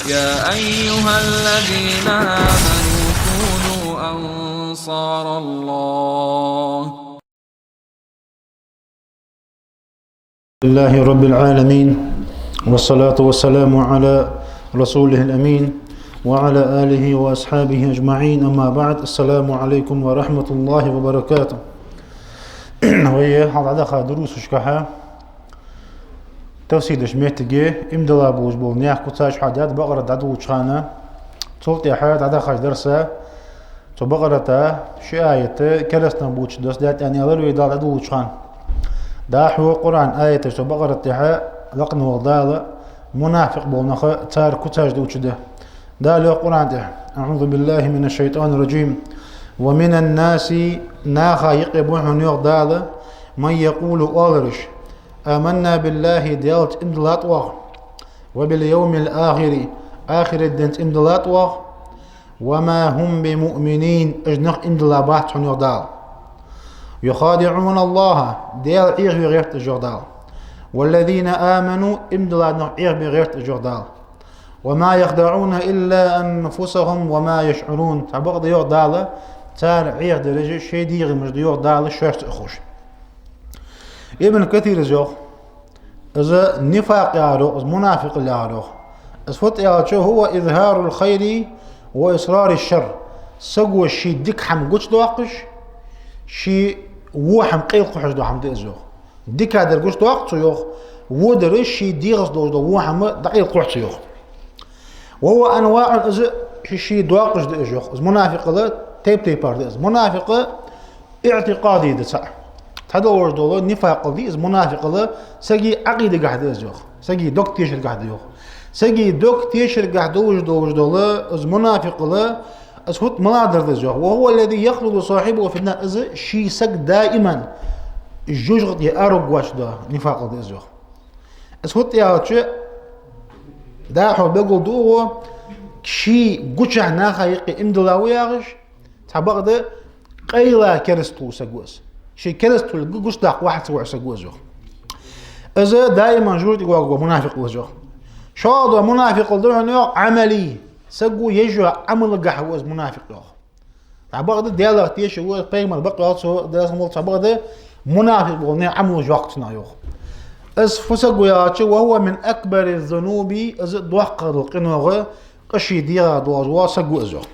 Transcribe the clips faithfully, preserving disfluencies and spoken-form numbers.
يا أيها الذين آمنوا كونوا أنصار الله. لله رب العالمين، والصلاة والسلام على رسوله الأمين، وعلى آله وأصحابه أجمعين. أما بعد، السلام عليكم ورحمة الله وبركاته. Вай хьалха дӀадаха дурусашка хьа тафсир деш моттиге, иман дилла болаш бола наьха куцаш хьадеад Бакъарат дӀадолалуча хана, цул тӀехьа дӀадахача дарса цу Бакъарата ши аят керастан бувцаш да, даьд аьнна аьлар вай Дала дӀадолалуча хана. ДӀахо Къуръан аяташ цу Бакъарата тӀехьа лакхвенна вола Дала мунафикъ бола нах, цар куцаш дувцаш да. Дала йоах Къуръан тӀа: أعوذ بالله من الشيطان الرجيم. ومن الناس, наха юкъе ба хьона, йоах Дала, من يقول, оалараш: آمنا بالله, Даьлаца иман диллад оаха, وباليوم الآخر, ахират денца иман диллад оаха, وما هم بمؤمنين, уж нах иман дилла бац хьона, йоах Дала. يخادعون الله, Даьла Ӏехаве гӀерт уж, йоах Дала. والذين آمنوا, иман дилла нах Ӏехабе гӀерт уж, йоах Дала. وما يخدعون إلا أنفسهم وما يشعرون. Цхьабакъда, йоах Дала, цар Ӏехадараш шоай дегӀамаш да, йоах Дала, шоашца а ховш. Ибн Касира йоах, из нифакъ яхар йоах, из мунафикъал яхар йоах. Из фуд аьлча: هو إظهار الخير وإسرار الشر. Саго ший дика хӀама гучадоаккхаш, ший во хӀама къайла кхухьаш дола хӀама да из йоах. Дикадар гучадоаккх цо йоах, водар ший дегӀаца долаш дола во хӀама дӀакъайла кхухь цо йоах. وهو أنواع, из ший-ший доакъош да уж йоах. Из мунафикъал тайп-тайпара да из. Мунафикъ иӀтикъади да цаӀ. Цхьадолаш дола нифакъал да из мунафикъал, сага Ӏакъидагахьа да из йоах. Сага дог тешаргахьа да йоах. Сага дог тешаргахьа долаш, долаш дола из мунафикъал, из фуд, малагӀдар да из йоах. وهو الذي يخلد صاحبه في النار. Из ший саг даиман жожагӀате араергвоацаш да нифакъал да из йоах. Из фуд аьлча, дӀахо белгалду гӀо, ший гучахь наха юкъе иман дилла ва яхаш, цхьабакъда къайла кераста хул саг ва из. Ший керастал гучадаккха вахьа ца вуш саг ва из йоах. Из даиман жожагӀате воагӀа мунафикъ ва из йоах. ШоллагӀдола мунафикъал да хьона йоах Ӏамали. Саго еш йола Ӏамалгахьа ва из мунафикъ йоах. Цхьабакъда Даьлах тешаш ва, пайхамар бакъ йоах цо, Даьлах салам хилда цунна, цхьабакъда мунафикъ бола наьха Ӏамалаш йоаккх цунах йоах. Из фу саг ва аьлча: وهو من أكبر الذنوب, из доккхагӀа дола къиношта къа ший дегӀа долаш вола саг ва из йоах.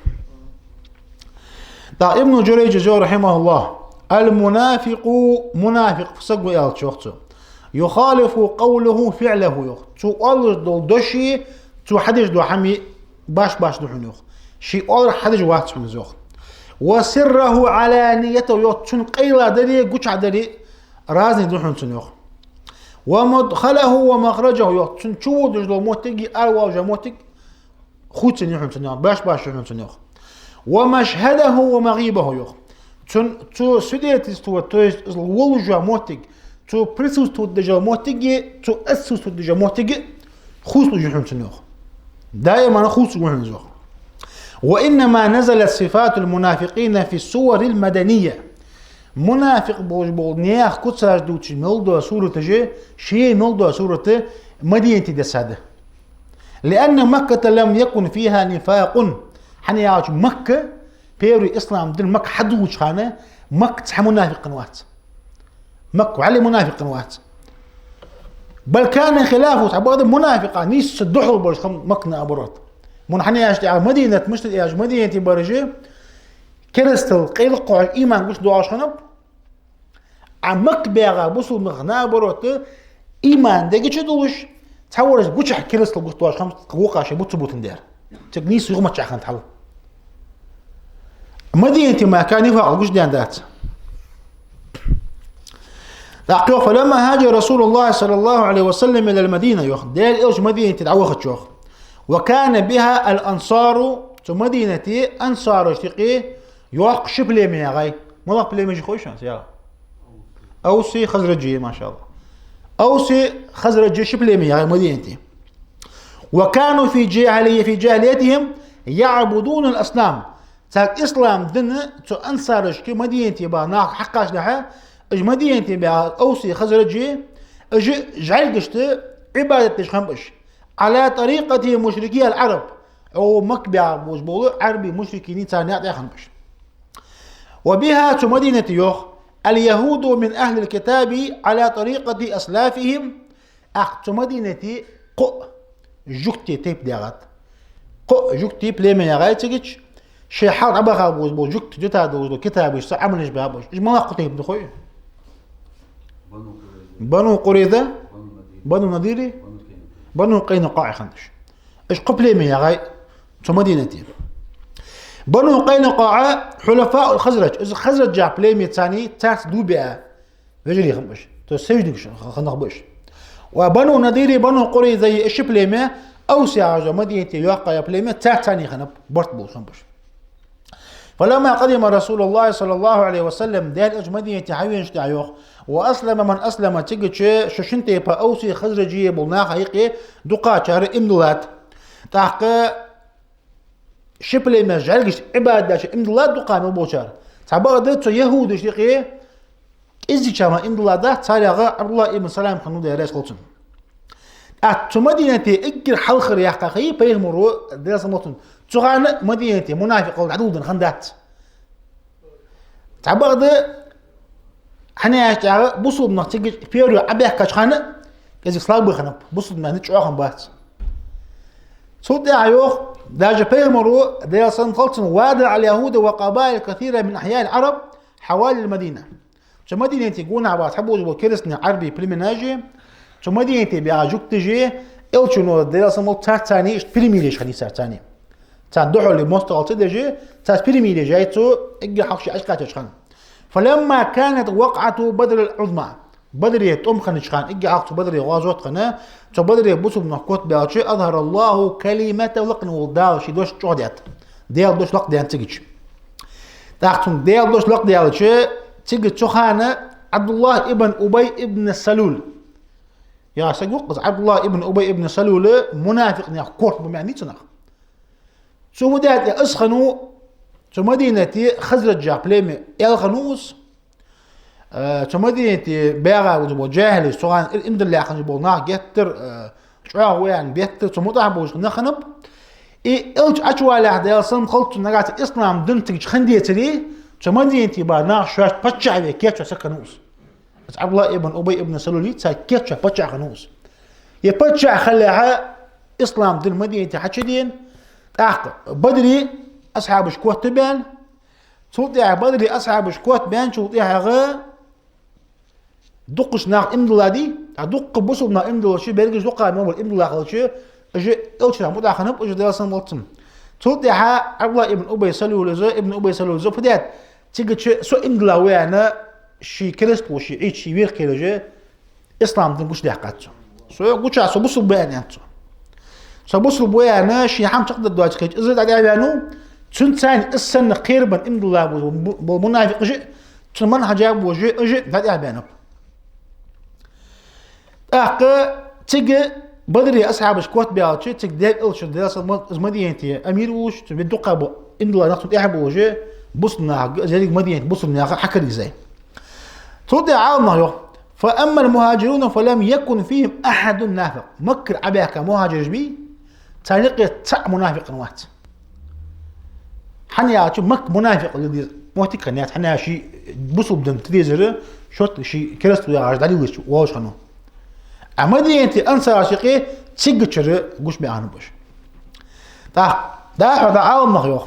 ТӀаккха Ибн Журайжа йоах, رحمه الله: المنافق, мунафикъ фу саг ва аьлча йоах цо: يخالف قوله فعله йоах. Цо оалаш дола дош, цо хьадеш дола хӀама баш-баш да хьона йоах. Ший оалар хьадеш вац хьона из йоах. وسره وعلانيته йоах, цун къайладари, гучахьадари разный да хьона цун йоах. ومدخله ومخرجه йоах, цун чуводаш дола моттиг, аравоалаш йола моттиг хувцалуш я хьона цун йоах, баш-баш я хьона цун йоах. ومشهده ومغيبه йоах. Цун, цо свидетельствовать, то есть из волаш йола моттиг, цо присутствовать деш йола моттиг, цо отсутствовать деш йола моттиг хувцалуш я хьона цун йоах. Даиман хувцалуш ва хьона из йоах. وإنما نزلت صفات المنافقين في السور المدنية. Мунафикъ болаш бола наьха куцаш дувцаш мел дола сураташ, ший мел дола сурат Мадинате дессад. لأن مكة لم يكن فيها نفاق. ХӀана аьлча Макка, первый ислам дин Макка хьадоагӀача хана, Макка цхьа мунафикъ вац. Макка вӀалла мунафикъ вац. بل كان خلافه, цхьабакъда мунафикъий нийсса духьал болаш хиннад Макка, наоборот. Мун хӀана аьлча тӀехьа Мадинат, мишта да аьлча, Мадинате бараш керастал къайла кхухьаш, иман гучадоаккхаш хиннаб. А Макка баьгӀа бусалба нах, наоборот, иман дега чу долаш, цхьавараш гучахь керастал гучадоаккхаш хиннаб, вокхаш шоай буц бутан дер. Цига нийсса юхамаччахьа хиннад хьал. Мадинате мара нифакъал гучадаьннадац. ТӀаккха йоах: فلما هاجر رسول الله صلى الله عليه وسلم إلى المدينة йоах. Даьла Элча Мадинате дӀавахача йоах. وكان بها الأنصار, цу Мадинате ансарашта юкъе йоккха ши племя ягӀай. МалагӀа племя я хой шоана, яла? Авси, Хазраджи, машаллахӀ. Авси, Хазраджи ши племя ягӀай Мадинате. وكانوا في جاهلية، في جاهليتهم يعبدون الأصنام. Цар ислам дина, цу ансарашка Мадинате баха нах хьакхачалехьа, уж Мадинате баьгӀа Авси, Хазраджи, уж жӀалгашта Ӏибадат деш хиннаб уж. على طريقة مشركي العرب. О, Макка баьгӀа болаш бола Ӏарбий мушрикий цар наькъа тӀа хиннаб уж. وبها, цу Мадинате, йоах, اليهود من أهل الكتاب على طريقة أسلافهم. ТӀаккха цу Мадинате кхо жугтий тайпа даьгӀад. Кхо жугтий племя ягӀай цигача, шоай хьалха дӀабаха болаш бола жугтий, жугтий долаш дола китабашца Ӏамалаш баьб уж. Уж малагӀа кхо тайпа да хой? Бану Къурайза, Бану Надири, Бану КъайнукъаӀ хиннад уж. Уж кхо племя ягӀай цу Мадинате. Бану КъайнукъаӀ حلفاء الخزرج, из Хазраджа племя царца дув биа вежарий хиннаб уж. То есть союзникаш хиннаб уж. Ва Бану Надири, Бану Къурайза, из ши племя, Авс яхаш да Мадинате йоккха я племя, царца цхьана хиннаб, барт болаш хиннаб уж. فلما قدم رسول الله صلى الله عليه وسلم, Даьла Элча Мадинате хьавенача тӀехьа, йоах, وأسلم من أسلم, цигача шо шин тайпа Авси Хазраджи бола наха юкъе дукхачар иман диллад. ТӀаккха ши племя жӀаргаш Ӏибадат деш иман диллад дукха мел болчар. Цхьабакъда цу яхӀудашта юкъе кӀезигача мара иман диллад, царех Ӏабдуллахь ибн Салам хиннав, Даьла раьза хилва цунна. ТӀаккха цу Мадинате эггара хьалхара яьккха ха я пайхамара, Даьла салам хилда цунна. Цу хана Мадинате мунафикъал дӀадоладенна хиннадац. Цхьабакъда хьанаьча тӀехьа бусалба нах цигача первый Ӏобаьхкача хана кӀезига слабый хиннаб, бусалба нах чӀоагӀа хиннабац. Цул тӀехьа, йоах, даже пайхамара, Даьла салам хилда цунна, وادع اليهود وقبائل كثيرة من أحياء العرب حوالي المدينة. Цу Мадинате гонахьа баьха болаш бола керастий Ӏарбий племенаш а, цу Мадинате баьха жугташ а, Элчано, Даьла салам хилда цунна, царца цхьана иштта перемирие еш хиннай царца цхьана. Царна духьал моастагӀал ца деш, царца перемирие еш яьй цо, эггара хьалха ше Ӏокхаьчача хана. فلما كانت وقعة بدر العظمى, Бадре тӀом хиннача хана, эггара хьалха цу Бадре гӀазот хинна, цу Бадре бусалба нах котбаьлча, أظهر الله كلمته, лакхвенна вола Дала ший дош чӀоагӀдаьд. Даьла дош лакхдаьннад цигача. ТӀаккха цунна Даьла дош лакхдаьлча, цига цу хана Ӏабдуллахь ибн Убай ибн Салул яха саг ва-кх из. Ӏабдуллахь ибн Убай ибн Салул мунафикъ наьха корта ба маьӀна цунах. Цо фу даьд аьлча, из хиннав, цу Мадинате Хазраджа племя аьла хиннав из. Э, цу Мадинате баьха болаш бола жахӀилаш, цу хана иман дилла хиннаш бола нах геттара, э, чӀоагӀа ва аьнна, геттара цу мутӀахьа болаш нах хиннаб. И Элча Ӏочувалалехь, Даьла салам хилда цунна, нагахьа санна ислам дин цигача хиннадецаре, цу Мадинате баьха нах шоашта паччахь ве кийча саг хиннав из. Из Ӏабдуллахь ибн Убай ибн Салул вий, цар кийча паччахь хиннав из. Е паччахь хилалехьа, ислам дин Мадинате хьачудена, тӀаккха Бадре асхьабаш котбаьнна, цул тӀехьа Бадре асхьабаш котбаьнначул тӀехьагӀа дукхача наха иман диллад, а дукха бусалба наха иман диллача, берригаш дукха мел иман дилла хилча, уж Элчанах мутӀахьа хиннаб, уж, Даьла салам хилда цунна. Цул тӀехьа Ӏабдуллахь ибн Убай Салул из, ибн Убай Салул из фу даьд, цигача со иман дилла ва аьнна, ший кераста волча, ший Ӏийча, ший вера кхераш, ислам дин гучадаьккхад цо. Со гуча, со бусалба ва аьннад цо. Со бусалба ва аьнна, ший хӀама чакхдаргдоацаш хилча, из дӀатӀехьаваьннав, цунца цхьана из санна кхерабенна иман дилла бола мунафикъаш а, цун манхьажа болаш уж а дӀатӀехьабаьннаб. ТӀаккха цига Бадре асхьабаш котбаьлча, цига Даьла Элча, Даьла салам хилда цунна, из Мадинате амир волаш, цун бе дукха бо иман дилла нах цун тӀехьа болаш, бусалба наха, еррига Мадинате бусалба наха хьакаргьязай. Цул тӀехьа Ӏаламнаха йоах: فأما المهاجرون فلم يكن فيهم أحد نافق. Маккара Ӏобаьхка мухӀажираш бий, царна юкъе цаӀ мунафикъ хиннавац. ХӀана аьлча Макка мунафикъ лела деза моттиг хиннаяц, хӀана аьлча ший бусалба дин тӀа дезар, шортта ший кераста ва яхаш дӀалелаш волаш хиннав. А Мадинате ансараш юкъе цигачара гучабаьннаб уж. ТӀаккха дӀахо да Ӏаламнаха йоах.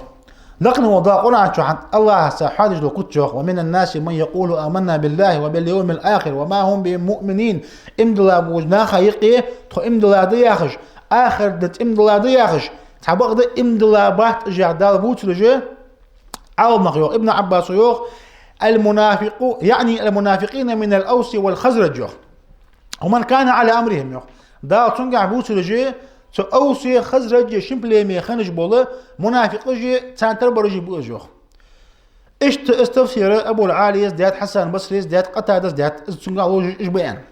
Лакхвенна вола Дала Къуръан чу хьан-, АллахӀа хьадеш дола куц чу йоах: ومن الناس من يقول آمنا بالله وباليوم الآخر وما هم بمؤمنين. Иман дилла болча наха юкъе тхо иман дилла да яхаш, ахарат динца иман дилла да яхаш, цхьабакъда иман дилла бац уж яхаш Дала вувцар уж, Ӏаламнаха йоах, Ибн Ӏаббаса йоах: المنافق، يعني المنافقين من الأوس والخزرج йоах. ومن كان على أمرهم йоах. Дала цунгахьа вувцар уж, цу Авси, Хазраджи шин племе хиннаш бола мунафикъаш а, царна тара бараш а ба уж йоах. Иштта из тафсир Абул-Ӏалияс даьд, Хьасан Басрис даьд, Къатадас даьд, из цунгахьа ловш уж ба аьнна.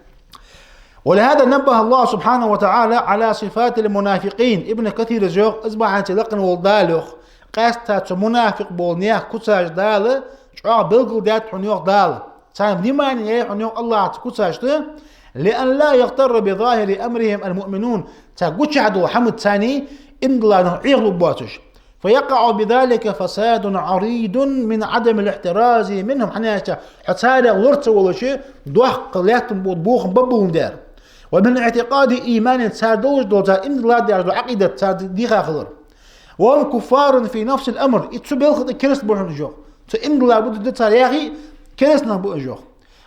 ولهذا نبه الله سبحانه وتعالى على صفات المنافقين. Ибн Касира йоах, из бахьанца лакхвенна вола Дала йоах, къаьстта цу мунафикъ бола наьха куцаш Дала чӀоагӀа белгалдаьд хьона йоах Дала. Царна внимание яьй хьона йоах АллахӀа цу куцашта, لئلا يغتر بظاهر أمرهم المؤمنون. Цар гучахь дола хӀамаца царна иман дилла нах Ӏехалургбоацаш. فيقع بذلك فساد عريض من عدم الاحتراز منهم. ХӀана аьлча, хьо царех лора ца волаш, доккха лаьттан бо-, бохам бабулун дер. ومن اعتقاد إيمان, цар долаш дола, цар иман дилла деш дола Ӏакъидат цар дийха хилар. وهم كفار في نفس الأمر. И цу белха тӀа кераста ба хьона уж, йоах. Цу иман дилла ба да цар яхе, кераста нах ба уж, йоах.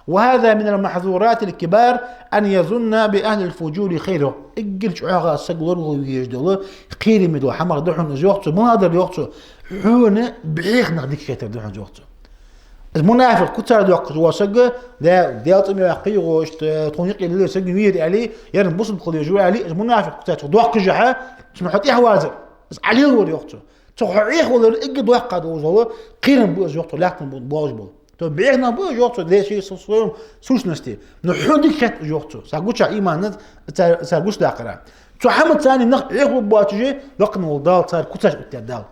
وهذا من المحذورات الكبار أن يظن بأهل الفجور خيرا. Эггара чӀоагӀа саг лоравала везаш дола, кхераме дола хӀамах да хьона из, йоах цо. Мала дар, йоах цо? Хьона бӀеха нах дика хетар да хьона, йоах цо. Из мунафикъ куцар доаккхаш вола саг, да, Даьла цӀи ма ваккха йоах, иштта тхона юкъе лелаеш саг вийра аьле, ер бусалба хила везаш ва аьле, из мунафикъ куцар чу доаккхаш хьа, цунна хьо тӀехьавазар. Из Ӏалелавар, йоах цо. Цо хьо Ӏехавалар эггара доккха дола, кхерам ба из, йоах цо, лаьттан бо-, болаш бола. То бӀеха нах ба уж, йоах цо, Даьла ший со-, своем сущности. Но хьона дика хет уж, йоах цо. Цар гуча иман, цар, цар гучадаккхара. Цу хӀамаца царна нах Ӏехалургбоацаш, лакхвенна вола Дала цар куцаш оттадаьд Дала.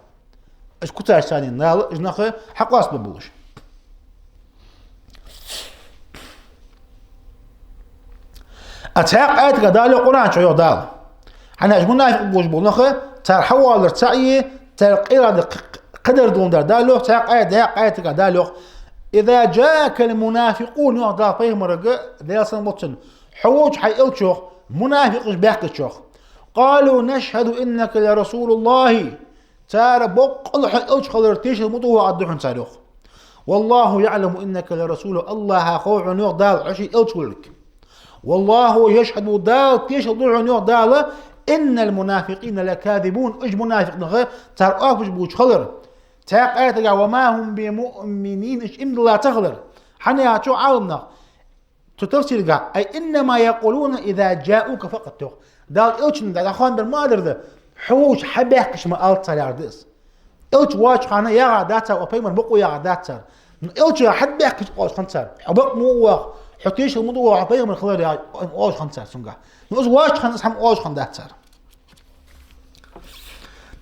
Уж куцаш царна Дала, уж нах хьакъоастабергболаш. А цхьаькха аятагахь Дала йоах Къуръан чу, йоах Дала. ХӀана аьлча мунафикъ болаш бола нах, цар хьавалар цаӀ я, цар къайла дар кх-, кхыдар долаш дар. Дала йоах, цхьаькха аят, даьккха аятагахь Дала йоах: إذا جاءك المنافقون, йоах Дала пайхамарга, Даьла салам хилда цунна, хьо волча хьай элча, йоах, мунафикъаш баьхкача, йоах. قالوا نشهد إنك لرسول الله. Цар боккъала хьо элча хилар тешал ма ду, йоах, да хьона цар, йоах. والله يعلم إنك لرسوله. АллахӀа хов хьона, йоах Дала, хьо ший элча хиларга. والله يشهد, Дала тешал ду хьона, йоах Дала, إن المنافقين لكاذبون. Уж мунафикъ нах, цар оапаш бувцаш хилар. Цхьаькха аятагахь: وما هم بمؤمنين, уж иман дилла ца хилар. ХӀана аьлча, Ӏаламнаха цу тафсирагахь: أي إنما يقولون إذا جاءوك فقط, йоах. Дала элчанна дӀахоадабар ма аллара, хьо волча хьабаьхкача ма аллара цар, яхар да из. Элча воацача хана яхар дац цар, о пайхамар, бокъо яхар дац цар. Но элча хьабаьхкача оалаш хиннад цар. Хьо бокъо ма воагӀа, хьо тешал ма ду, йоах, хьо пайхамар хилар, яхаш оалаш хиннад цар цунгахь. Но из воацача хана из хӀама оалаш хиннадац цар.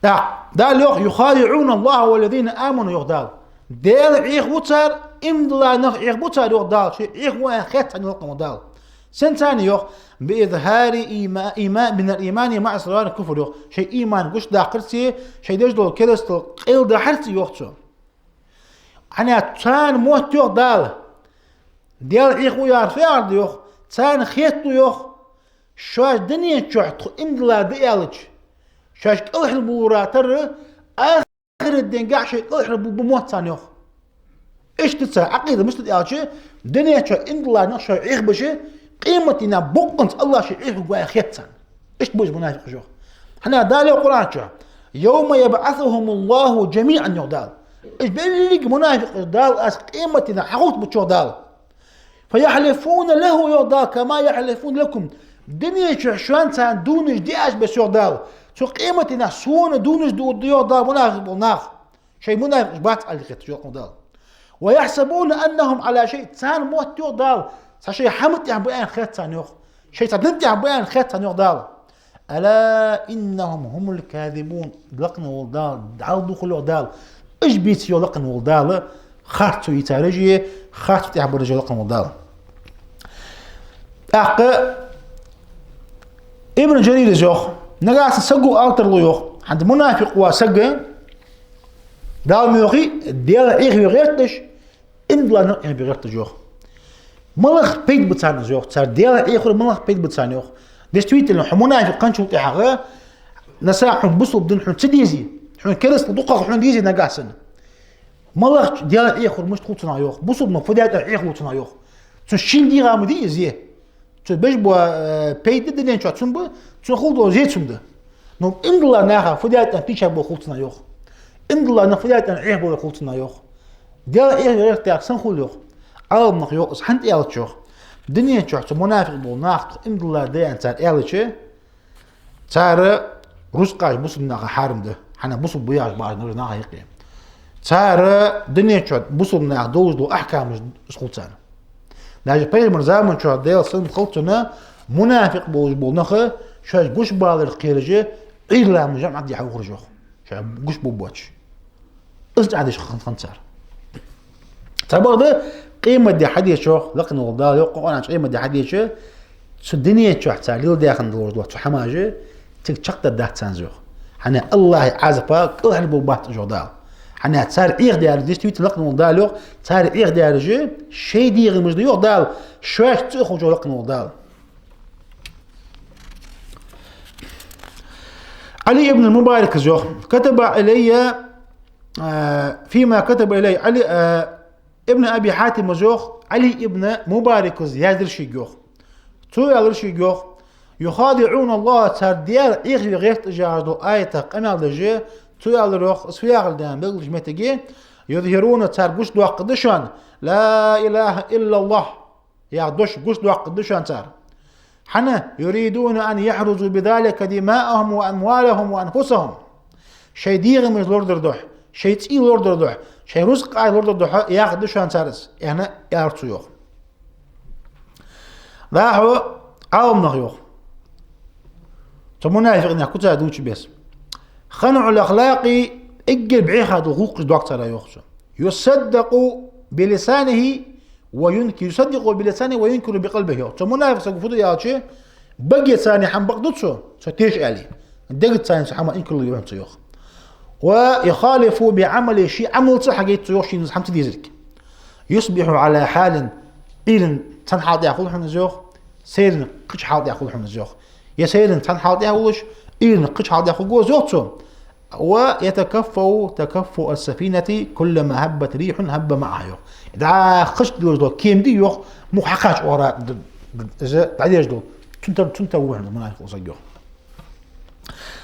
ТӀаккха Дала йоах: يخادعون الله والذين آمنوا, йоах Дала. Даьла Ӏехаву цар, иман дилла нах Ӏехабу цар, йоах Дала. Шоаш Ӏехаву аьнна хет царна, йоах Дала. Сенца царна, йоах? بإظهار إيما-, إيما-, من الإيمان مع إصرار الكفر, йоах. Шоай иман гучадаккхарца, шоай деш дола керастал къайладахарца, йоах цо. ХӀана аьлча царна мотт, йоах Дала. Даьла Ӏехаву яхар фу яхар да, йоах? Царна хетаду, йоах, шоаш дунен чухь тхо иман дилла да аьлча, шоаш кӀалхарбувлара тара, ахирата денгахь шоаш кӀалхарбувлабу мотт царна, йоах. Иштта цар Ӏакъида мишта да аьлча, дунен чухь иман дилла нах шоаш Ӏехабеш, къематдийнахь бокъонца АллахӀ шоаш Ӏехавергва аьнна хет царна. Иштта ба уж мунафикъаш, йоах. ХӀана Дала йоах Къуръан чу: يوم يبعثهم الله جميعا, йоах Дала. Уж берригаш мунафикъаш Дала аз къематдийнахь хьахултаргба, йоах Дала. فيحلفون له, йоах Дала, كما يحلفون لكم. Дунен чухь шоана царна дувнаш диаш беса, йоах Дала, цу къематдийнахь сона дувнаш дувргда, йоах Дала, мунафикъ бола нах. Шоаш мунафикъаш бац аьнна хеташ, йоах Дала. ويحسبون أنهم على شيء. Царна мотт, йоах Дала, цхьа шоай хӀама тӀехь ба аьнна хет царна, йоах. Шоай цхьа дин тӀехь ба аьнна хет царна, йоах Дала. ألا إنهم هم الكاذبون. Лакхвенна вола Дала, дӀадувхал, йоах Дала. Уж ба, йоах, лакхвенна вола Дала, харцо йийцараш а, харцо тӀехь бараш а лакхвенна вола Дала. ТӀаккха Ибн Жарира йоах, нагахьа санна саго ала тарлу, йоах, хӀанз мунафикъ вола саг, Дала ма йоахий, Даьла Ӏехаве гӀерташ, иман дилла нах Ӏехабе гӀерташ, йоах. МалагӀа пайда ба царна из, йоах, цар Даьла Ӏехавар малагӀа пайда ба царна, йоах. Действительно, хьо мунафикъ хинначул тӀехьагӀа, нагахьа санна хьона бусалба ди хьона ца дезе, хьона керастал дукхагӀа хьона дезе нагахьа санна. МалагӀча Даьла Ӏехавар мишта хул цунах, йоах. Бусалба нах фу даьд аьнна Ӏехалу цунах, йоах. Цун шийна дегӀа ма дий из зе. Цо беш бола, э, пайда дунен чухь цун ба, цун хул дола зе цун да. Но иман дилла наха фу даьд аьнна тийша бола хул цунах, йоах. Иман дилла нах фу даьд аьнна Ӏехабалар хул цунах, йоах. Даьла Ӏехаве гӀерта яхар сенна хул, йоах. Ӏаламнаха йоах, из хӀана аьлча, йоах. Дунен чухь цу мунафикъ бола нах тхо иман дилла да аьнна цар аьлча, цар рузкъаш бусалба наха хьарам да, хӀана бусалба ба яхаш бахаш нах юкъе. Цар дунен чу бусалба наха долаш дола ахькамаш из хул царна. Даже пайхамара заман чу, Даьла салам хилда цунна, мунафикъ болаш бола нах шоаш гучабалар кхераш, Ӏуйра ламаз жамаӀат де хьахьокхараш, йоах. Шоаш гучабувлабоацаш. Из чӀоагӀа деш хиннад цар. Цхьабакъда, къематди хьадеча, йоах, лакхвенна вола Дала йоах Къуръан чу, къематди хьадеча, цу дунен чухь цар леладаь хинна долаш дола цу хӀамаш, Цига чакхдаргдац царна из, йоах. ХӀана аьлча АллахӀа Ӏазапах кӀалхарбергбац уж, йоах Дала. ХӀана аьлча цар Ӏехадаьр, действительно, лакхе вола Дала, йоах, цар Ӏехадаьраш шоай дегӀамаш да, йоах Дала, шоашта ца ховш лакхе вола Дала. Ӏали ибн Мубарака йоах: كتب إلي، а, فيما كتب إلي Ӏали, а, Ибн Аби Хьатима йоах, Ӏали ибн Мубарака яздаьр шийга йоах. Цо аьлар шийга йоах: يخادعون الله, цар Даьла Ӏехаве гӀерт уж яхаш дола аятах къамаьл деш, цо аьлар йоах, из фу яхилга да аьнна белгалдеча моттиге, يظهرون, цар гучадоаккхаргда шоана, لا إله إلا الله, яха дош гучадоаккхаргда шоана цар. ХӀана? يريدون أن يحرزوا بذلك دماءهم وأموالهم وأنفسهم. Шоай дегӀамаш лорадар духьа, шоай цӀий лорадар духьа, шоай рузкъаш лорадар духьа яхаргда шоана цар из, аьнна, аьлар цо йоах. ДӀахо Ӏаламнаха йоах, цу мунафикъ наьха куцаш дувцача беса. خنع الأخلاق, эггара бӀеха дола гӀулакхаш доагӀа цар, йоах цо. يصدق بلسانه وينكر، يصدق بلسانه وينكر بقلبه, йоах. Цу мунафикъ саго фу ду аьлча, багеца цхьан хӀамах бакъду цо, цо теш аьле, дегаца цхьан хӀамах инкарло ю цо, йоах. ويخالف بعمله, ший Ӏамалца хьагойтац цо, йоах, шийна из хӀама ца дезилга. يصبح على حال, Ӏуйранна цхьан хьала тӀа хул хьона из, йоах, сайранна кхыча хьала тӀа хул хьона из, йоах. Е сайранна цхьан хьала тӀа волаш, Ӏуйранна кхыча хьала тӀа хургва из, йоах цо. ويتكفأ تكفؤ السفينة كلما هبت ريح هب معها, йоах. ДӀахо кхыча диллаш дола кема да, йоах, мух хьакхача оагӀора д-, д-, из дӀадеш дола. Цунна тара, цунна тара ва хьона мунафикъ саг, йоах.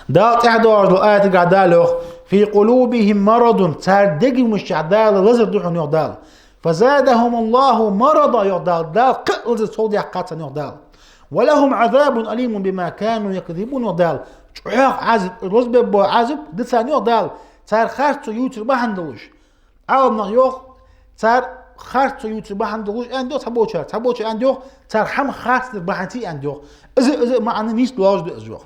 Дала тӀехьа доагӀаш долча аятагахь Дала йоах: في قلوبهم مرض, цар дегамашка Дала лазар ду хьона, йоах Дала. فزادهم الله مرضا, йоах Дала, Дала кхы а лазар совдаьккхад царна, йоах Дала. ولهم عذاب أليم بما كانوا يكذبون, йоах Дала. ЧӀоагӀа Ӏазап, лозабергбола Ӏазап да царна, йоах Дала, цар харцо ювцар бахьан долаш. Ӏаламнаха йоах, цар харцо ювцар бахьан долаш аьннад, йоах, цхьаболчар, цхьаболчар аьннад, йоах, цар хӀама харцдар бахьанца аьннад, йоах. Из, из маӀан нийса доагӀаш да из, йоах.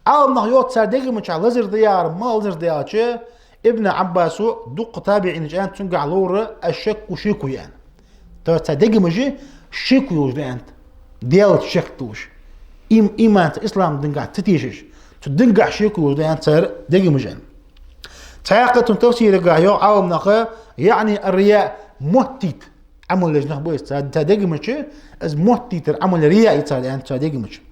Ӏаламнаха йоах, цар дегамашка лазар да яхар, малагӀа лазар да аьлча, Ибн Ӏаббаса, дукха табиӀинаша аьннад, цунгахь ловра الشك, шеко я аьнна. То есть цар дегамаш шеко йолаш да аьннад. Даьлах шек долаш. Им-, иманца, ислам динагахь ца тешаш. Цу динагахь шеко йолаш да аьннад цар дегамаш аьнна. Цхьаькха цун тафсирагахь йоах Ӏаламнаха, يعني الرياء, моттийта Ӏамал деш нах ба уж, цар, цар дегамашка из моттийтар Ӏамал, рияъ я цар аьннад цар дегамашка.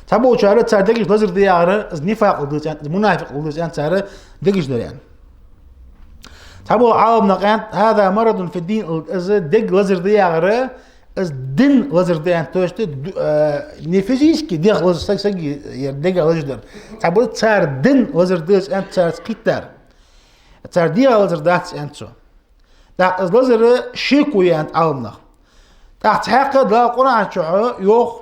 Цхьаболчар цар дегашта лазар да яхар, из нифакъал да аьннад, из мунафикъал да аьннад цар дегашта лазар аьнна. Цхьабола Ӏаламнаха аьннад: هذا مرض في الدين, из дега лазар да яхар, из дина лазар да аьннад, то есть, д-, э, не физически дега лазар, саг-, сага яр дега лазар дар. Цхьабола цар дина лазар да из аьннад цар кхийттар. Цар дегӀа лазар дац аьннад цо. ТӀаккха из лазар шеко я аьннад Ӏаламнаха. ТӀаккха цхьаькха Дала Къуръан чу йоах,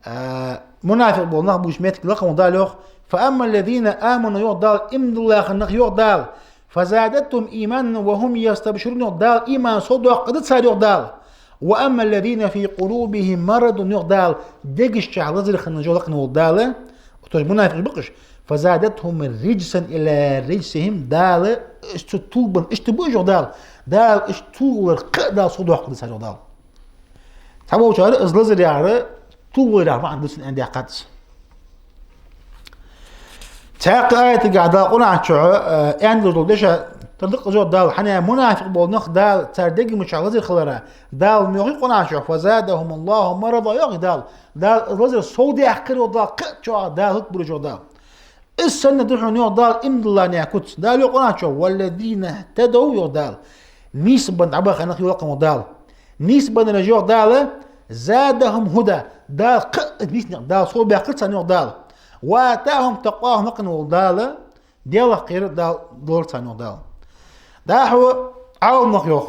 а, мунафикъ бола нах бувцача метте лакхе вола Дала йоах: فأما الذين آمنوا, йоах Дала, иман дилла нах, йоах Дала, فزادتهم إيمانا وهم يستبشرون, йоах Дала, иман совдоаккхаргда цар, йоах Дала. وأما الذين في قلوبهم مرض, йоах Дала, дегашка лазар хинна жо лакхе вола Дала, то есть мунафикъаш ба-кх уж, فزادتهم رجسا إلى رجسهم, Дала, уж цу тилабенна иштта ба уж, йоах Дала. Дала уж тилавалар кхы а Дала совдоаккхаргда цар, йоах Дала. Цхьаболчар из лазар яхар тилавалар яха маӀан да цун аьнна даьккхад из. Цхьаькха аятагахь Дала Къуръан чу, э, аьнна долаш дола дешаш тара да-кх из, йоах Дала, хӀана аьлча мунафикъ бола нах Дала цар дегамашка лазар хиларах Дала мохи Къуръан чу: فزادهم الله مرضا, йоах Дала. Дала из лазар совдаьккхар, йоах Дала, кхы а чӀоагӀа Дала хӀалакбир уж, йоах Дала. Из санна да хьона, йоах Дала, иман дилла наьха куц. Дала йоах Къуръан чу: والذين اهتدوا, йоах Дала. Нийсбенна дӀабаха нах я лакхе вола Дала. Нийсбеннараш, йоах Дала, زادهم هدى, Дала кхы а нийса никъ Дала совбаьккхар царна, йоах Дала. وآتاهم تقواهم, лакхе вола Дала, Даьлах кхерар Дала лорадир царна, йоах Дала. ДӀахо Ӏаламнаха йоах: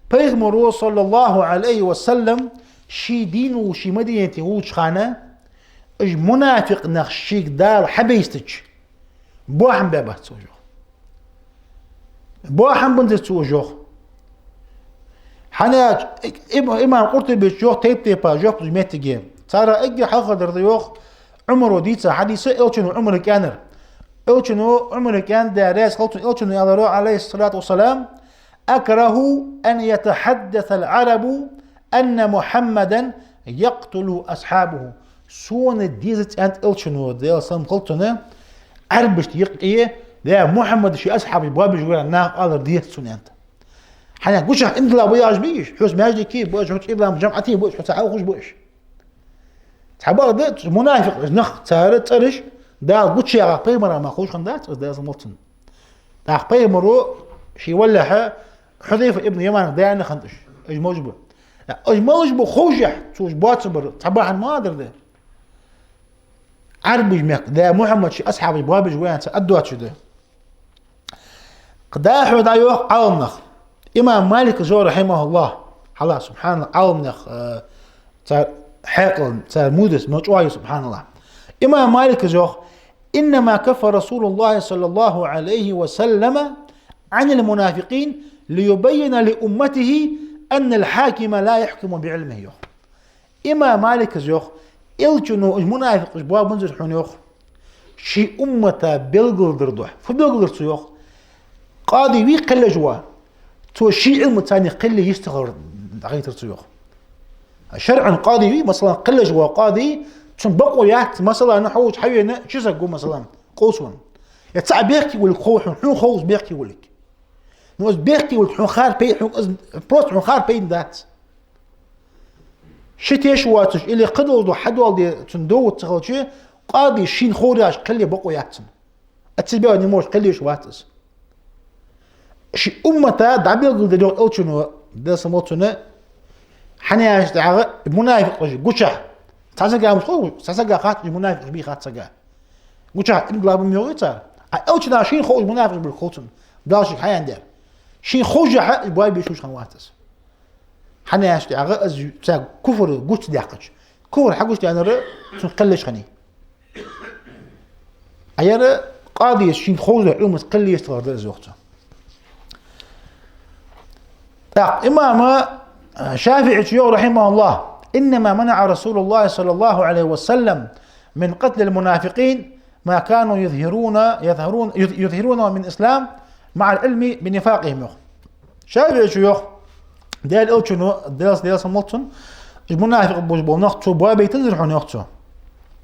Пайхамаро, صلى الله عليه وسلم, ший дийна волаш, ший Мадинате волча хана, уж мунафикъ нах шийга Дала хьабайстача, бохам баьбац цо уж, йоах. Бохам бензар цо уж, йоах. ХӀана аьлча, им-, имам Къуртубе йоах, тайп-тайпара жоп луш моттиге. Царех эггара хьалхардар да, йоах, Ӏумара дийца хьадис, Элчано Ӏумарага аьннар. Элчано Ӏумарага аьннад, Даьла раьза хилва цунна, Элчано аьлар, عليه الصلاة والسلام: أكره أن يتحدث العرب أن محمدا يقتل أصحابه. Сона дезац, аьннад Элчано, Даьла салам хилда цунна, Ӏарбашта юкъе, да, Мухьаммада ший асхьабаш боабеш ва аьнна наха алар дезац сона, аьннад. ХӀана, гучахь иман дилла ба яхаш бий уж, хьоца маьждиге ба уж, хьоца имам жамаӀате ба уж, хьоца хьалхуш ба уж. Цхьабакъда, мунафикъ нах, цар цӀераш Дала гучаяьха пайхамара мара ховш хиннадац из, Даьла салам хилда цунна. ТӀаккха пайхамаро ший валлалехьа Хьузайфа ибн Яманага даьнна хиннад уж. Уж малаш ба? Уж малаш ба ховшшехь, цо уж боацабар цхьа бахьан ма дар да. Ӏарбий мехка, да, Мухьаммада ший асхьабаш боабеш ва аьнна цар аргдоацаш да. Кхы дӀахо дӀайоах Ӏаламнаха. Имам Малика йоах, рахьимахӀуллахӀ, хьала, субхьаналлахӀ, Ӏаламнах, э, цар хьаькъал, цар мудас мел чӀоагӀа я, субхьаналлахӀ. Имам Малика йоах: «إنما كف رسول الله صلى الله عليه وسلم عن المنافقين ليبين لأمته أن الحاكم لا يحكم بعلمه», йоах. Имам Малика йоах: Элчано уж мунафикъаш боабанзар хьона, йоах, ший уммата белгалдара духьа. Фу белгалдир цо, йоах? Къади вий кхеллаш вола, цо ший Ӏилмаца царна кхел йистхилар дӀахайтар цо, йоах. ШарӀан къади вий, масала, кхеллаш вола къади, цунна бокъо яц, масала, хьовза хьавена ши саг ва, масала, къовсам. Е цаӀ бехке волга хов хьона, хьона ховза бехке волга. Ну, из бехке волга хьона хар пай-, хьона из просто хьона хар пайда дац. Ши теш воацаш, или кхыдолча хьадоаладе цунна довод ца хилча, къади шийна ховраш кхел е бокъо яц цунна. От себя не может, кхел еш вац из. Ший уммата дӀабелгалдир, йоах, Элчано, Даьла салам хилда цунна, хӀана аьлча тӀехьагӀа мунафикъаш гучахь. Цхьа сага мус хов, цхьа сага хац, уж мунафикъаш бий хац сага. Гучахь иман дилла ба ма йоагӀий цар. А Элчано шийна хов уж мунафикъаш болга хов цунна. Дала шийга хьаяьннар. Шийна ховшшехь уж боабеш хиннавац из. ХӀана аьлча тӀехьагӀа из цар куфр гучадаьккхача. Куфр хьагучадаьннар цунна кхел еш хиннай. А ер къади шийна ховза Ӏилмаца кхел йистхилар да из, йоах цо. ТӀаккха имам, э, ШафиӀийс йоах, рахьимахӀуллахӀ: «إنما منع رسول الله صلى الله عليه وسلم من قتل المنافقين ما كانوا يظهرون، يظهرون، يظ-، يظهرون من الإسلام مع العلم بنفاقهم», йоах. ШафиӀийс йоах, Даьла Элчано, Даьла, Даьла салам хилда цунна, уж мунафикъ болаш бола нах цо боабайтанзар хьона, йоах цо.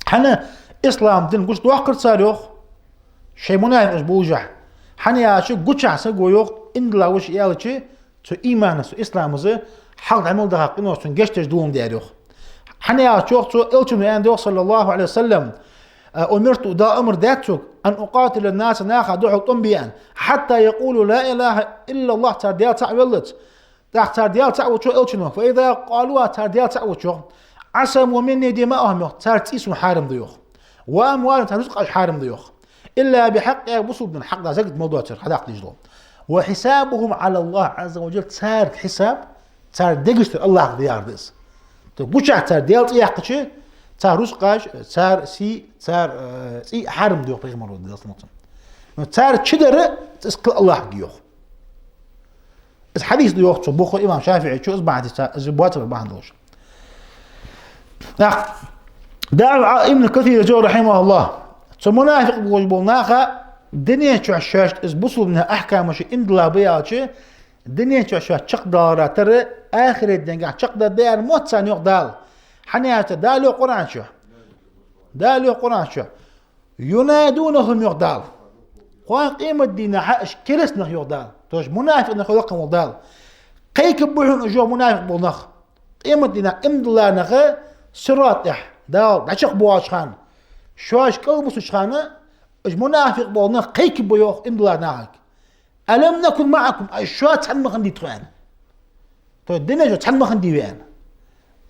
ХӀана, ислам дин гучадоаккхар цар, йоах, шоай мунафикъаш болашехь. ХӀана аьлча гучахь саго, йоах, иман дилла ва ше аьлча, цу имана, цу исламаца хьалха дӀа мел даха къинош цунна гешт деш доландаь, йоах. ХӀана аьлча, йоах цо, Элчано аьннад, йоах, صلى الله عليه وسلم: «أمرت», Дала амар даьд сога, «أن أقاتل الناس», наха духьал тӀом бе аьнна, «حتى يقولوا لا إله إلا الله», цар Даьла цаӀ веллалца. ТӀаккха цар Даьла цаӀ вича, йоах Элчано, «فإذا قالوها», цар Даьла цаӀ вича, «عصموا مني دماءهم», йоах, цар цӀий сона хьарам да, йоах. «وأموالهم», цар рузкъаш хьарам да, йоах. «إلا بحقها», бусалба дина хьакъ да, закат мел доацар хьадаккха дезаш дола. «وحسابهم على الله عز وجل», цар хьисаб, цар дегаш дар АллахӀага да яхар да из. То гучахь цар Даьла цӀи яьккхача, цар рузкъаш, цар сий, цар, э, цӀий хьарам да, йоах пайхамаро, Даьла салам хилда цунна. Но цар чудар из кхел АллахӀага, йоах. Из хьадис да, йоах цо, Бухари, имам ШафиӀийс, из бахьан да, из боацабар бахьан долаш. ТӀаккха дӀахо Ибн Касира йоах, рахьимахӀуллахӀ, цу мунафикъ болаш бола наха дунен чу шоашта из бусалба дина ахькамаш иман дилла ба аьлча, дунен чу шоаш чакхдалара тара ахирата денга чакхдаргда аьнна мотт царна, йоах Дала. ХӀана аьлча Дала йоах Къуръан чу. Дала йоах Къуръан чу: «ينادونهم», йоах Дала. Кхоана къематдийнахьа уж кераста нах, йоах Дала. То есть мунафикъ нах йоах кхы мел Дала. Кхайкаргба хьона уж, йоах, мунафикъ бола нах. Къематдийнахьа иман дилла нах сират тӀа Дала дӀачакхбоалача хана, шоаш кӀалбусача хана, уж мунафикъ бола нах кхайкаргба, йоах, иман дилла нахага: «ألم نكن معكم», аз шоца цхьана ма хиннадий тхо, аьнна. То есть дунен чу цхьана ма хиннадий вай, аьнна.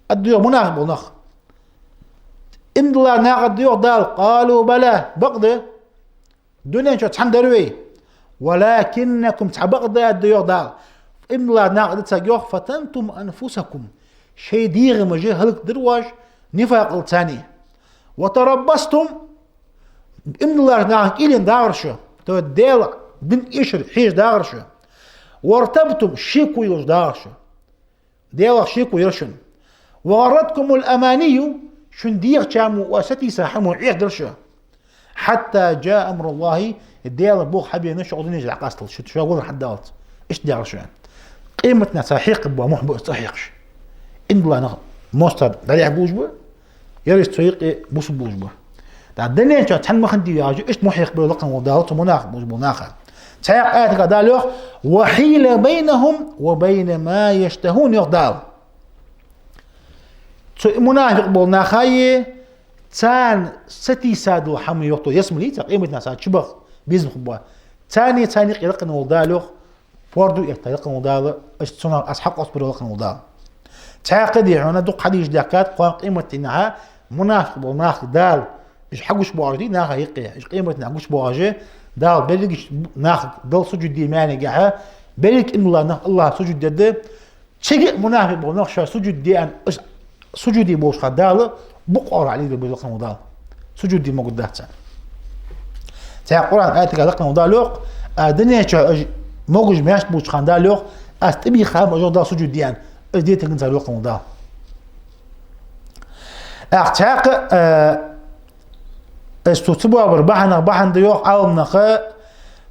Аргда, йоах, мунафикъ бола нах. Иман дилла наха аргда, йоах Дала: «قالوا بلى», бакъда, дунен чу цхьана дар вай. «ولكنكم», цхьабакъда, аргда, йоах Дала, иман дилла наха аргда царга, йоах, «فتنتم أنفسكم», шоай дегӀамаш хӀалакдир оаш нифакъалца. «وتربصتم», иман диллача нахах кӀийлен дагӀар шо, то есть Даьла дин эшар хьежа дагӀар шо. «وارتبتم», шеко йолаш дагӀар шо. Даьлах шеко яр шун. «وغرتكم الأماني», шун дегӀа чам оаш сатийса хӀама Ӏехадаьр шо. «حتى جاء أمر الله», Даьла болх хьабена шо дунен чу дӀакъасталца, шо, шо валар хьадаллалца. Иштта дагӀар шо. Къематдийнахьа цар хьекхаргбола мухь ба из цӀихьекхаш. Иман дилла нах моастагӀа дӀадехьа болаш ба, Ераш цу юкъе бусалба болаш ба. ТӀаккха дунен чу цхьанне ма хиннадий яхаш, иштта мухь яккха ба лакхе вола Дала цу мунафикъ болаш болча наха. Цхьаькха аятага Дала йоах: «وحيل بينهم وبين ما يشتهون», йоах Дала. Цу мунафикъ болча нахаи царна сатийса дола хӀама йоах тхо, ялсмале, цар къематдийнахьа санна чубаха безам хургба. Царнеи царна юкъеи лакхе вола Дала йоах, пордув этта лакхе вола Дала, иштта цунах аз хьакъост бир лакхе вола Дала. Цхьаькха дехьона дукха хьадисаш даьхкад, кхоана къематдийнахьа мунафикъ болча наха Дала, уж хьагуш боагӀаш дий наха юкъе, уж къематдийнахьа гуш боагӀаш, Дала берригача наха Далла сужуд де маьннегахьа, берригача иман долча наха АллахӀа сужуд дергда, цига а мунафикъ бола нах шоай сужуд де аьнна, уж сужуде болча хана Дала букъ оагӀорахьа лелабергба лакхе вола Дала. Сужуд де могаргдац царна. Цхьаькха Къуръан аятага лакхе вола Дала йоах, а дунен чу уж могаш-маьрша болча хана Дала йоах, аз тӀабийха хӀама уж Далла сужуд де аьнна, уж деттаргда цар лакхе вола Дала. ТӀаккха цхьаькха, а, Из цу ца боабара бахьанех бахьан да йоах Ӏаламнаха,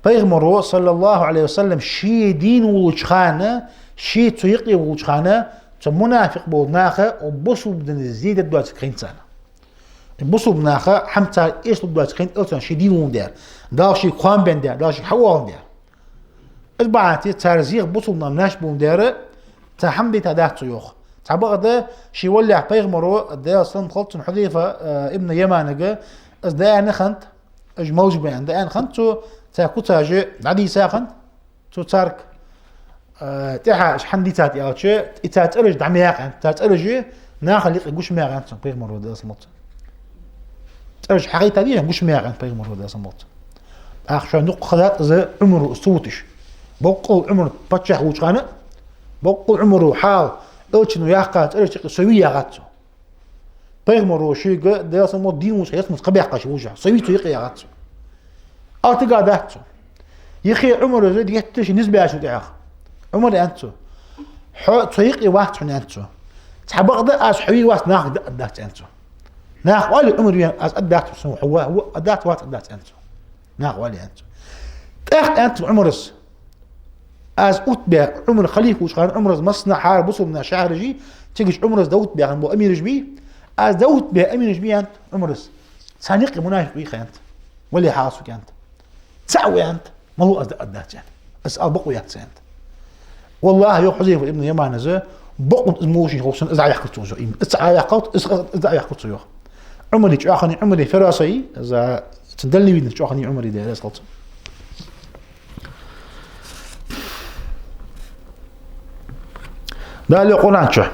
Пайхамаро, صلى الله عليه وسلم, ше дийна волча хана, ше цу юкъе волча хана, цу мунафикъ болча наха бусалба дина зе дергдоацилга хиннад царна. Бусалба наха хӀама цар эшалургдоацилга хиннад царна, ше дийна волча хана. Дала шийга хоам бенна, Дала шийга хьаоалаш. Из бахьанца цар зех бусалба нах маьрша болаш дар, цхьа хӀама дийта дац цо йоах. Цхьабакъда ший валлехь Пайхамаро, Даьла салам хилда цунна, Хьузайфа, э, ибн Яманага, из дӀааьнна хиннад, уж малаш ба аьнна дӀааьнна хиннад цо, цар куцаш дӀадийца хиннад цо царга, э, тӀехьа уж хӀана дийцад аьлча, и цар цӀераш дӀамаяккха аьннад, цар цӀераш нахал юкъе гуш ма яха аьннад цунга Пайхамаро, Даьла салам хилда цунна. ЦӀераш хьахайтад, гуш ма яха аьннад Пайхамаро, Даьла салам хилда цунна. ТӀаккха шоана дукха хезад из Ӏумара из ца вуташ. Боккъал Ӏумар паччахь волча хана, боккъал Ӏумара хьал, элчано яьккха цӀераш юкъе совий яхад цо. Пайхамаро шийга, Даьла салам хилда цунна, дийна волча хана ялсмалца кхаъ баьккхача вужа, совий цо юкъе яхад цо. Алтига дац цо. Йиххе Ӏумара из детташ низ баьчул тӀехьагӀа. Ӏумара аьннад цо: «Хьо цу юкъе вац хьона», аьннад цо. «Цхьабакъда аз хьо ве вац, нахага дӀааргдац», аьннад цо. Наха оалий Ӏумара ве, аз аргдац, сона хьо ва, ва, аргдац, вац аргдац, аьннад цо. Наха оалий, аьннад цо. ТӀаккха аьннад цо Ӏумара: «Аз Ӏутбе, Ӏумар халифа волча хана Ӏумара массанахьара бусалба нах шахьараши, цига Ӏумара дӀаӀутбе хинна бола амираш бий, аз дӀаӀутбе амираш бий, аьннад Ӏумара, царна юкъе мунафикъ вий-кх, аьннад. Вале хьалха сога, аьннад. ЦаӀ ва, аьннад, малав аз дӀааргдац, аьннад. Аз ала бокъо яц, аьннад». Валлахьи, йоах Хьузайфа ибн Ямана, из бокъонца из мушин ховсун, из Ӏаваьккхар цо, йоах, им. Из Ӏаваьккхар, из, из Ӏаваьккхар цо, йоах. Ӏумара чӀоагӀа хиннай, Ӏумара фираса я из, цун дальновидность чӀоагӀа хиннай Ӏумара, Даьла раьза хилва цунна. Дала йоах Къуръан чу: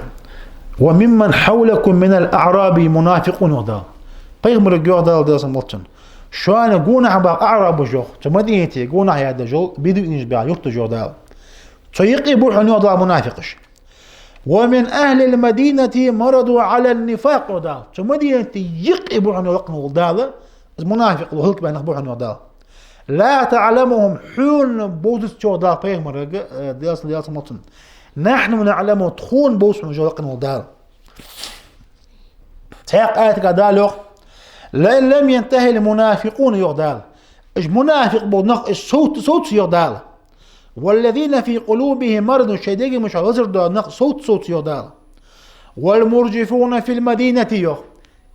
«وممن حولكم من الأعراب منافقون», йоах Дала. Пайхамарга йоах Дала, Даьла салам хилда цунна: «Шоана гонахьа баха аӀрабаш, йоах, цу Мадинате гонахьа яха йола бедуинаш баха юрташ, йоах Дала. Цу юкъе ба хьона, йоах Дала, мунафикъаш. ومن أهل المدينة مردوا على النفاق», йоах Дала. Цу Мадинате юкъе ба хьона, йоах лакхе вола Дала, из мунафикъ ло хӀалакбаьнна нах ба хьона, йоах Дала. «لا تعلمهم», хьона бовзац, йоах Дала Пайхамарга, э, Даьла салам хилда цунна. «نحن نعلمهم», тхона бовз хьона уж, йоах лакхе вола Дала. Цхьаькха аятага Дала йоах: «لئن لم ينته المنافقون», йоах Дала. Уж мунафикъ бола нах, уж совц-, совц, йоах Дала. «والذين في قلوبهم مرض», шоай дегаш чу лазар дола нах совц-, совц, йоах Дала. «والمرجفون في المدينة», йоах.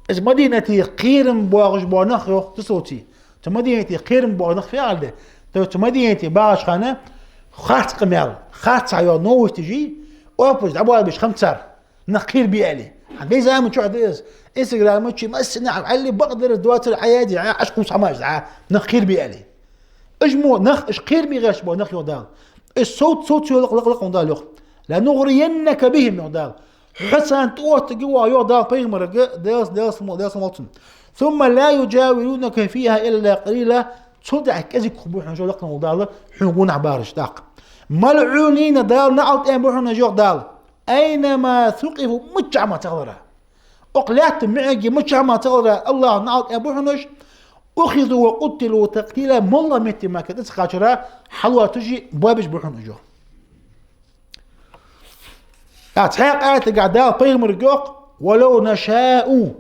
Уж Мадинате кхерам боагӀаш бола нах, йоах, ца совций. Цу Мадинате кхерам боагӀа нах фу яхилга да? То есть цу Мадинате багӀача хана харц къамаьл, харцахьа йола новосташ, оапаш дӀабоалабеш хиннаб цар. Нах кхерабе аьле. ХӀанз вай заман чухь да из. Инстаграма чу массанахьа хьалли бакъдар из, доацар Ӏаяде, Ӏа-, Ӏаш кхувс хӀамаш, Ӏа, нах кхерабе аьле. Уж мо нах, уж кхерабе гӀерташ бола нах, йоах Дала. Уж совц-, совц, йоах лакхе, лакхе вола Дала, йоах. «لنغرينك بهم», йоах Дала. Хьо царна тӀаоттаргва оаха, йоах Дала Пайхамарга, Даьла, Даьла салам, Даьла салам хилда цунна. «ثم لا يجاورونك فيها إلا قليلا». Цул тӀехьа кӀезига хургба хьона уж, йоах лакхе вола Дала, хьона гонахьа бараш тӀаккха. «ملعونين», Дала наӀалт аьнна ба хьона уж, йоах Дала. «أينما ثقفوا», миччахьа мара ца хилара. Укх лаьтта миӀаги миччахьа мара ца хилара, АллахӀа наӀалт аьнна ба хьона уж. «أخذوا وقتلوا تقتيلا», моллагӀа метте мара цӀи ца кхачара, хьалоацаш, боабеш ба хьона уж, йоах. ТӀаккха цхьаькха аятага Дала Пайхамарга йоах: «ولو نشاء»,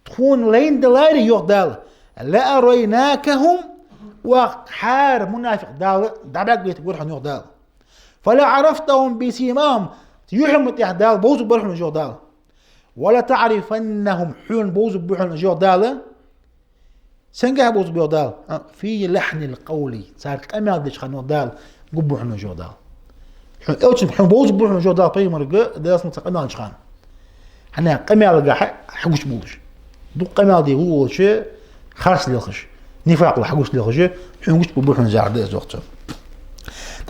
тхона лайна даларе, йоах Дала, «لأريناكهم», оаха хӀара мунафикъ Дала дӀабӀаргавайтаргвар хьона, йоах Дала. «فلعرفتهم بسيماهم», юхьан тӀехьа Дала бовзаргбар хьона уж, йоах Дала. «ولتعرفنهم», хьона бовзаргба хьона уж, йоах Дала. Сенгахьа бовзаргба, йоах Дала? А, «في لحن القول», цар къамаьл деча хана, йоах Дала, гургба хьона уж, йоах Дала. Хьона, элчан, хьона бовзаргба хьона уж, йоах Дала, пайхамарга, Даьла салам хилда цунна, цар къамаьлах хана. ХӀана? Къамаьлагахьа хьагучабувлаш. Дукха къамаьл де волавелча, харц лелхаш, нифакъал хьагучалелхаш, хьона гучабувларгба хьона уж, яхар да из, йоах цо.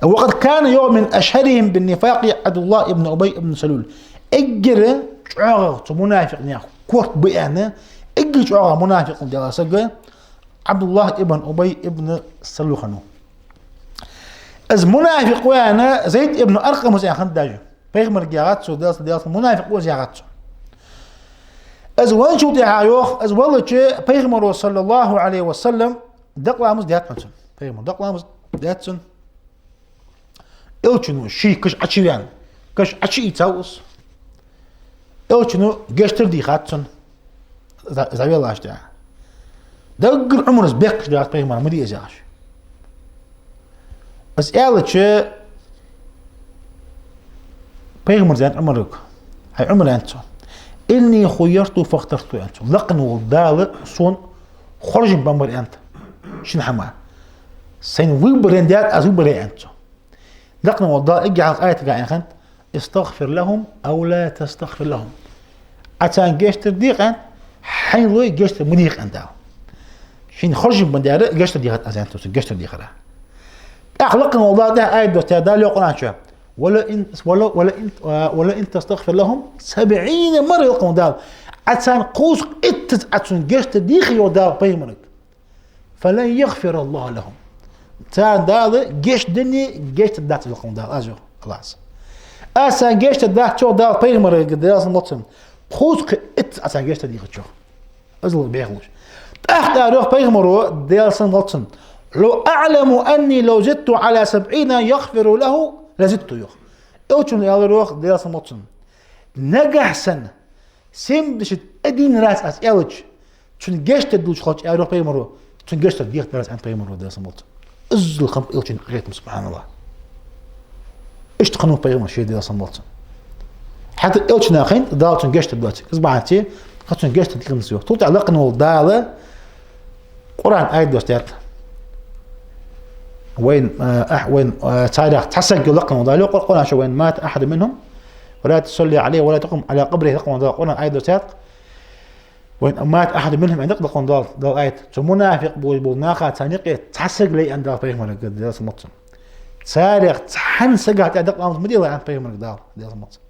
«وقد كان», йоах, «من أشهرهم بالنفاق عبد الله بن أبي بن سلول». Эггара чӀоагӀагӀа цу мунафикъ наьха корта ба аьнна, эггара чӀоагӀагӀа мунафикъал дела саг Ӏабдуллахь ибн Убай ибн Салул хиннав. Из мунафикъ ва аьнна Зайд ибн Аркъамас аьнна хиннад даже. Пайхамарга яхад цо, Даьла салам хилда цунна, мунафикъ ва из, яхад цо. Из венначул тӀехьагӀа, йоах, из веннача пайхамаро, صلى الله عليه وسلم, дакъа ламаз даьд хьона цунна. Пайхамара дакъа ламаз даьд цунна. Элчано ший каш Ӏочувена, каш Ӏочуийцав из. Элчано гештдар дийхад цунна, из дӀавеллачул тӀехьагӀа. Даггара Ӏумара из бехкаш даьд, пайхамара ма де из, яхаш. Из аьлча, пайхамара аьннад Ӏумарга: «ХӀай Ӏумар, — аьннад цо, — إني خيرت فاخترت», — аьннад цо. Лакха волча Дала сона хоржам беннаб, аьннад, шин хӀаман. Сайна выбор енна даьд, аз выбор яь, аьннад цо. Лакха волча Дала эггара хьалха аятагахьа аьнна хиннад: «استغفر لهم أو لا تستغفر لهم». Ӏа царна гештдар де, аьннад, хьайна лой гештдар ма де, аьннад Дала. Шийна хоржам беннаб аьлча, гештдар дехад аз, аьннад цо, гештдар дехар. ТӀаккха лакха волча Дала тӀехьа аят доссадаьд Дала, йоах, Къуръан чу: «ولئن، ولو، ولئن، ولئن تستغفر لهم سبعين مرة», йоах лакха волча Дала. Ӏа царна кхузткъеи иттаза Ӏа цунна гештдар дийхе, йоах Дала пайхамарга, «فلن يغفر الله لهم». Царна Дала гешт дергдац, гештдар дац, йоах лакха волча Дала, аз, йоах, АллахӀа. Аз царна гештдар дац, йоах Дала пайхамарга, Даьла салам хилда цунна, кхузткъеи иттаза Ӏа царна гештдар дийхача, йоах. Иззал бӀеха луш. ТӀаккха аьлар, йоах, пайхамаро, Даьла салам хилда цунна: «لو أعلم أني لو زدت على سبعين يغفر له لزدت», йоах. Элчано аьлар, йоах, Даьла салам хилда цунна: «Нагахьа санна семьдесят один раз аз аьлча, цунна гештдар дуллаш хилча, — аьлар, йоах, пайхамаро, — цунна гештдар дехар аз», — аьннад пайхамаро, Даьла салам хилда цунна. Иззал хиннаб элчан къахетам, субхьаналлахӀ. Иштта хиннав пайхамар ше, Даьла салам хилда цунна. ХӀаьта элчанна хиннад, Дала цунна гештдар доацилга. Из бахьанца, хӀанз цунна гештдар дехар дац, йоах. Цул тӀехьагӀа лакха волча Дала Къуръан аят доссадаьд. Вайна, а, ахь, вайна, а, царех цхьа саг, йоах лакха волча Дала, Къур-, Къуръан чу: «وإن مات أحد منهم فلا تصل عليه ولا تقم على قبره», лакха волча Дала Къуръан аят доссадаьд. «وإن مات أحد منهم», аьннад лакха волча Дала, Дала аят. Цу мунафикъ болаш болча наха, царна юкъе цхьа саг лай, аьннад Дала пайхамарга, Даьла салам хилда цунна. Царех цхьан сага тӀа дакъа ламаз ма делахь, аьннад пайхамарга Дала, Даьла салам хилда цунна.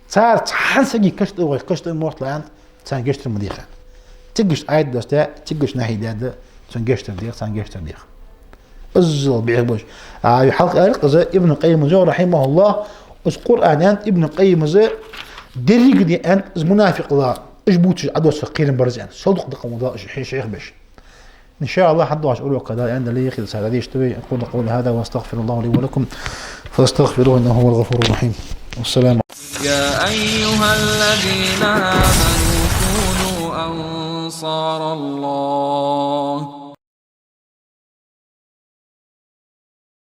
Цар цхьан сага каш тӀа вахе, каш тӀа мортлахь, аьннад, царна гештдар ма дехар. Цигга иштта аят доссадаьд, цигга иштта нахьи даьд, цунна гештдар деха, царна гештдар деха. Иззал бӀеха болаш. А, хьалха аьлар-кх из, Ибн Къаййима йоах, рахьимахӀуллахӀ, из Къуръан, аьннад Ибн Къаййима, деррига а, аьннад, из мунафикъал уж бувцаш Ӏодоссар кхерам бар из, аьннад. Сол дукха дакъа ма дала уж хье-, хьехам беш. إن شاء الله, хьадоагӀача урока, Дала аьнна дале, хила сага дешаш да вай. أقول قولي هذا وأستغفر الله لي ولكم فاستغفروه إنه هو الغفور الرحيم. والسلام. يا أيها الذين آمنوا كونوا أنصار الله.